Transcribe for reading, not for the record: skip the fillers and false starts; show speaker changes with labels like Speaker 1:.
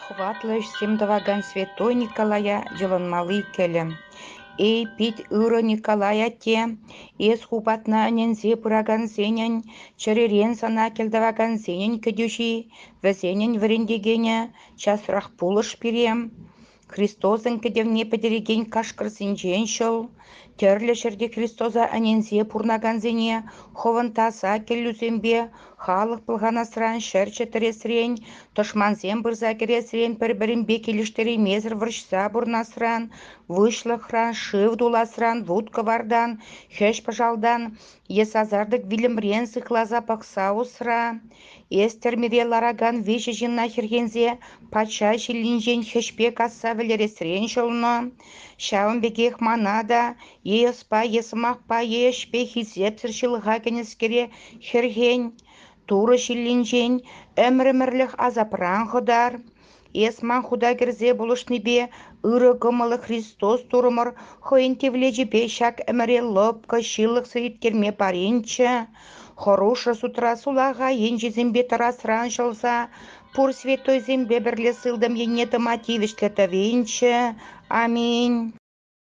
Speaker 1: Хӑватлӑ ӗҫсем тӑвакан святой Николая йӑлӑнмалли кӗлӗ. Эй, пит ырӑ Николай атте, эс ху патна ӗненсе пыракансенӗн, чӗререн сана кӗлтӑвакансенӗн кӗтӳҫи, вӗсенӗн вӗрентекенӗ, часрах пулӑш пире. Христосӑн кӗтӗвне пӗтерекен кашкӑрсенчен ҫӑл, тӗрлӗ ҫӗрте Христоса ӗненсе пурӑнакансене хӑвӑн таса кӗллӳсемпе халӑх пӑлханасран, чӗтресрен, тӑшмансем пырса кӗресрен, пӗр-пӗринпе килӗштереймесӗр вӑрҫса пурӑнасран, выҫлӑхран, шыв туласран, вут-кӑвартан, хӗҫ-пӑшалтан е сасартӑк вилӗмрен сыхласа пӑхса усра. Эс тӗрмере ларакан виҫӗ ҫынна хӗрхенсе патша ҫиллинчен хӗҫпе касса вӗлересрен ҫӑлнӑ. Ҫавӑн пекех мана та е ӑспа, е сӑмахпа, е ӗҫпе хисепсӗр ҫылӑха кӗнӗскере хӗрхен. Турӑ ҫиллинчен ӗмӗр-ӗмӗрлӗх асапран хӑтар. Эс ман хута кӗрсе пулӑшнипе ырӑ кӑмӑллӑ Христос Туррӑмӑр хӑйӗн тивлечӗпе ҫак ӗмӗре лӑпкӑ, ҫылӑхсӑр ирттерме паринччӗ. Хӑрушӑ судра сулахай енчисемпе тӑрасран ҫӑлса пур святойсемпе пӗрле сылтӑм енне тӑма тивӗҫлӗ тӑвинччӗ. Аминь.